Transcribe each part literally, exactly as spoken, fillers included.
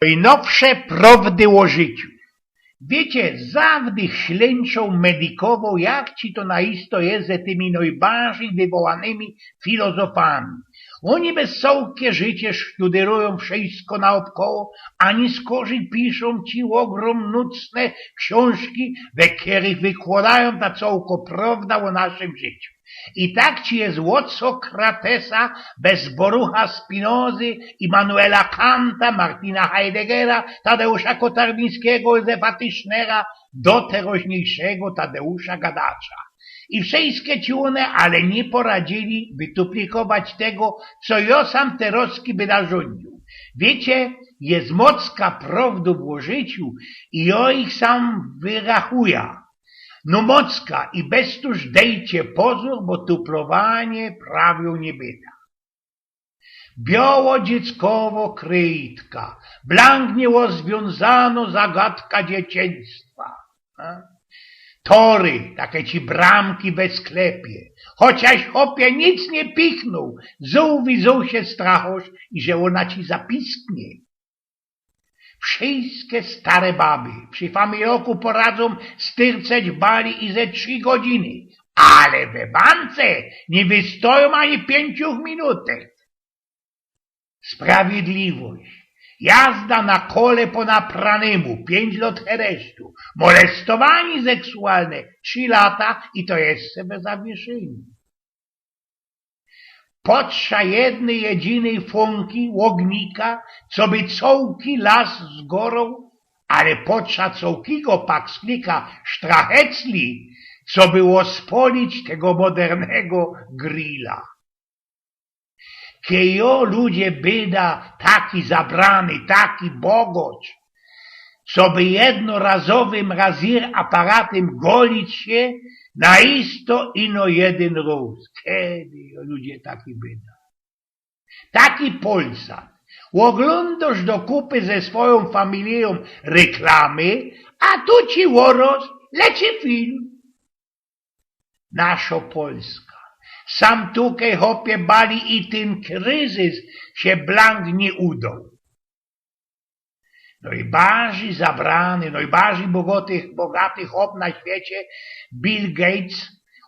Nojnowsze prowdy ô życiu. Wiycie, zawdy ślynczōm medykowoł, jak ci to na isto je ze tymi nojbardzij wywołanymi filozofami. Ôni bez cołke życie sztudyrujōm wszysko naôbkoło, a niyskorzij piszōm ci ôgrōm nucne ksiōnżki, we kerych wykłodajōm ta cołko prowda ô naszym życiu. I tak ci je ôd Sokratesa, bez Borucha Spinozy, Immanuela Kanta, Martina Heideggera, Tadeusza Kotarbińskigo, Józefa Tischnera, do teroźniyjszego Tadeusza Gadacza. I wszyjske ci ône, ale niy poradziyli wytuplikować tego, co jo sam terozki byda rzōndziōł. Wiycie, je mocka prowdōw ô życiu i jo ich sam wyrachuja. No mocka i bez tōż dejcie pozōr, bo tuplowanie prawiōm niy byda. Bioło dzieckowo kryjtka, blank niyôzwiōnzanŏ zagadka dzieciństwa. A? Tory, take ci bramki we sklepie. Chociaż, chopie, nic niy pichnōł, zōł widzōł sie strachŏsz i że ôna ci zapisknie. Wszyjske stare baby przi familoku poradzōm styrceć bali i ze trzi godziny, ale we bance niy wystojōm ani piyńciu minutek. Sprawiedliwość. Jazda na kole po napranymu, piyńć lŏt heresztu. Molestowaniy seksualne, trzi lata i to jeszcze bez zawieszyniŏ. Potrza jednyj jedzinyj fōnki, ôgnika, coby cołki las zgorōł, ale potrza cołkigo paksklika sztrachecli, coby ôspolić tego modernego grilla. Kej jo, ludzie, byda taki zabrany, taki bogŏcz, coby jednorazowym razir aparatym golić sie na isto ino jedyn rŏz. Kej jo, ludzie, taki byda. Taki Polsat. Ôglōndŏsz do kupy ze swojōm familijōm reklamy, a tu ci ôrŏz leci film. Naszŏ Polska. Sam tu, kej, chopie, bali i tyn kryzys sie blank niy udoł. Nojbardzij zabrany, nojbardzij bogaty, bogaty chop na świecie, Bill Gates,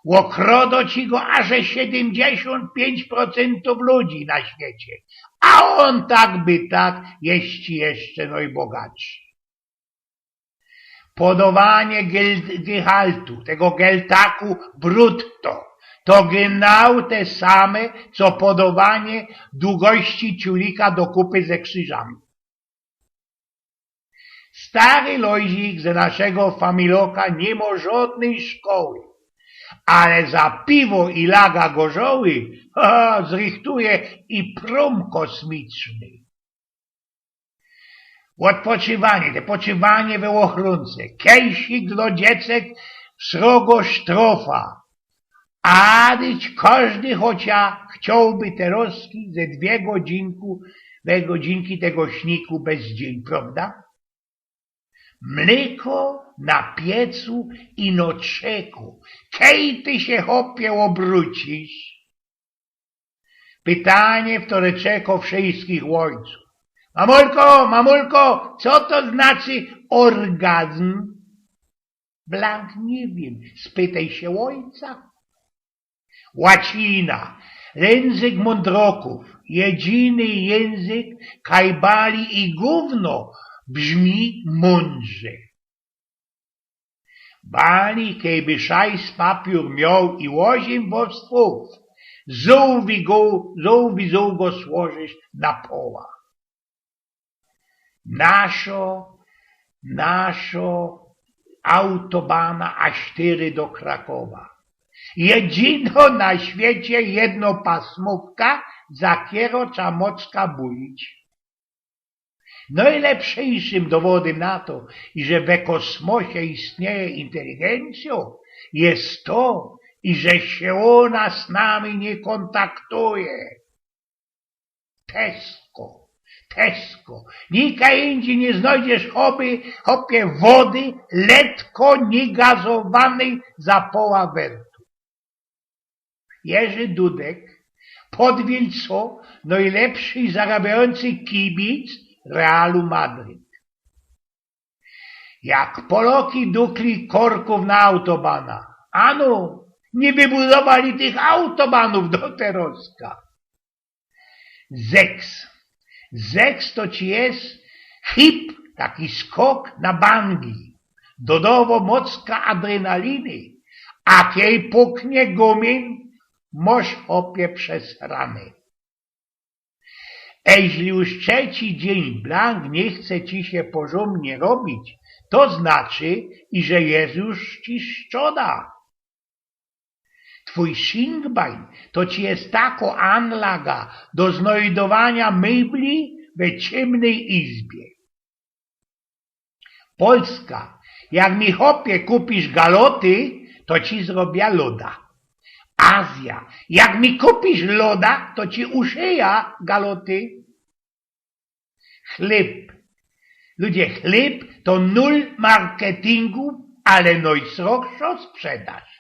ôkrodo ci go aże siedymdziesiōnt piyńć procyntōw ludzi na świecie. A ôn tak by tak je jeszcze nojbogatszy. Podŏwanie gel-, gehaltu, tego geltaku brutto, to genau te same, co podŏwanie dugości ciulika do kupy ze krzyżami. Stary Lojzik ze naszego familoka niy mŏ żŏdnyj szkoły, ale za piwo i laga gorzoły, ha, zrychtuje i prōm kosmiczny. Ôdpoczywanie, te poczywanie we ôchrōnce, kejsik dlŏ dziecek, srogo sztrofa. A dyć kożdy chocia chciołby terozki ze dwie godzynku, dwie godzinki tego śniku bez dziyń, prŏwda? Mlyko na piecu ino czeko. Kej ty sie, chopie, ôbrucisz? Pytanie, ftore czeko wszyjskich ôjcōw. Mamulko, mamulko, co to znaczy orgazm? Blank niy wiym, spytej sie ôjca. Łacina, jynzyk mōndrokōw, jedyny jynzyk, kaj bali i gōwno brzmi mōndrze. Bali, kejby szajs papiōr mioł i ôziym wōwstwōw, zōłwi go, zōłwi zōł go słożysz na poła. Naszŏ, naszŏ autobana A sztyry do Krakowa. Jedynŏ na świecie jednopasmōwka, za kerŏ trza mocka bōjić. Nojlepszyjszym dowodym na to, iże we kosmosie istnieje inteligencjŏ, je to, iże sie ôna z nami niy kōntaktuje. Tesco, Tesco. Nikaj indzij niy znojdziesz, chopie, chopie, wody letko niygazowanyj za poła wertu. Jerzi Dudek, podwilco, nojlepszyj zarabiajōncyj kibic, Realu Madryt. Jak Poloki dukli korkōw na autobana. Ano, niy wybudowali tych autobanōw do teroska. Zeks. Zeks to ci je hip, taki skok na bangi. Dodowo mocka adrenaliny, a kej puknie gumiyń, mosz, chopie, przesrane. Eźli już trzeci dziyń blank niy chce ci sie porzōndnie robić, to znaczy, iże je już ci szczoda. Twōj Schienbein to ci je tako anlaga do znojdowania mebli we ciymnyj izbie. Polska, jak mi, chopie, kupisz galoty, to ci zrobia loda. Azja, jak mi kupisz loda, to ci uszyja galoty. Chlyb. Ludzie, chlyb to nul marketingu, ale nojsrogszo sprzedaż.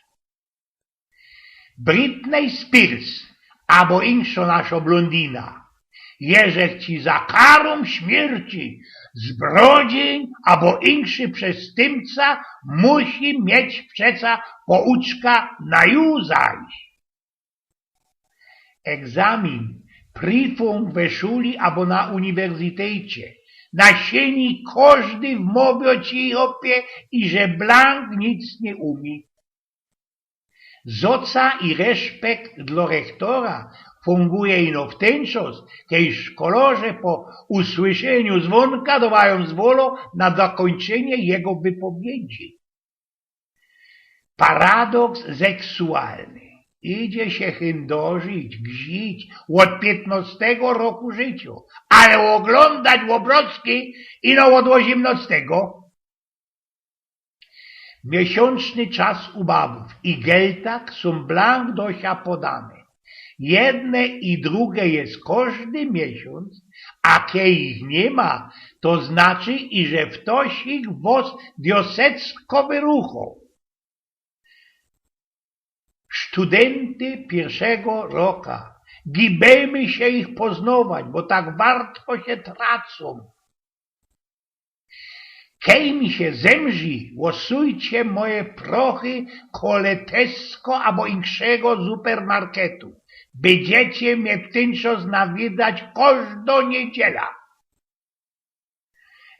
Britney Spears abo inkszo naszo blōndina. Jeżech ci za karōm śmierci zbrodziyń abo inkszy przestymca musi mieć przeca pouczka na juzaś. Egzamin, prifum we szuli abo na uniwersytecie. Na sieni kożdy wmŏwio ci, chopie, iże blank nic niy umie. Zoca i reszpekt dlŏ rechtora funguje ino w tyn czas, kej szkolŏrze po usłyszyniu zwōnka dŏwajōm zwolō na dokōńczynie jego wypowiedzi. Paradoks seksualny. Idzie sie chyndŏrzić, gzić ôd piytnŏstego roku życiŏ, ale ôglōndać ôbrozki ino ôd ôziymnŏstego. Miesiōnczny czas ubawōw i geltak sōm blank do sia podane. Jedne i drugie je kożdy miesiōnc, a kej ich niy ma, to znaczy, iże ftoś ich wŏs wiosecko wyruchoł. Sztudynty piyrszego roka. Gibejmy sie ich poznować, bo tak wartko sie tracōm. Kej mi sie zemrzi, łosujcie moje prochy kole Tesco abo inkszego supermarketu. Bydziecie mie w tyn czas nawiedać kożdŏ niydziela.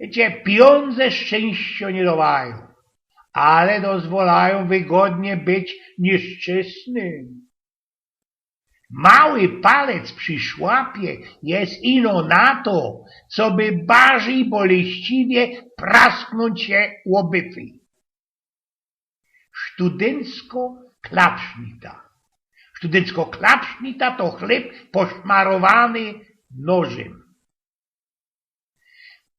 Wiycie, pijōndze szczynściŏ niy dŏwajōm, ale dozwolajōm wygodnie być niyszczysnym. Mały palec przi szłapie je ino na to, coby barzij boleściwie prasknōńć sie ô byfej. Sztudyncko klapsznita. Sztudyncko klapsznita to chlyb poszmarowany nożym.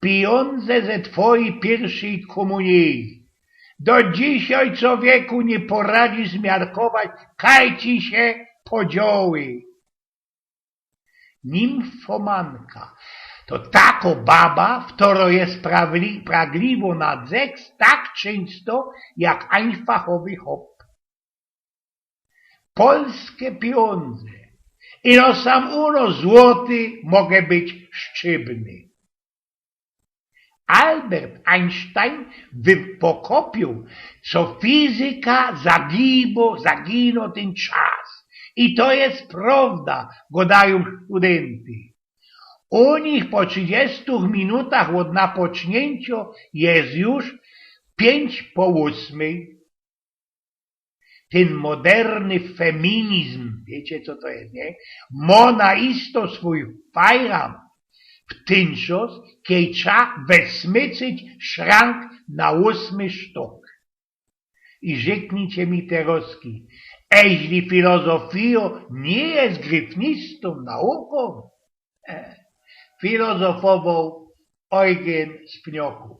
Pijōndze ze twojij piyrszij kōmunije. Do dzisiej, człowieku, niy poradzisz zmiarkować, kaj ci sie podzioły. Nimfomanka. To tako baba, ftorŏ je sprawli-, pragliwŏ na dzeks tak czynsto, jak ajnfachowy chop. Polske pijōndze. Ino sam u nŏs złoty może być szczybny. Albert Einstein wy-, pokopiōł, co fizyka zagibo-, zaginŏ tyn czas. I to je prŏwda, gŏdajōm sztudynty. U nich po trzidziestu minutach ôd napoczniyncio je już piyńć po ôsmyj. Tyn moderny feminizm, wiycie, co to je, niy? Mŏ na isto swōj fajran w tyn czas, kej trza wysmycyć szrank na ôsmy sztōk. I rzeknijcie mi terŏzki, eźli filozofijŏ niy je gryfnistōm naukōm? E, filozofowoł Eugen z Pniokōw.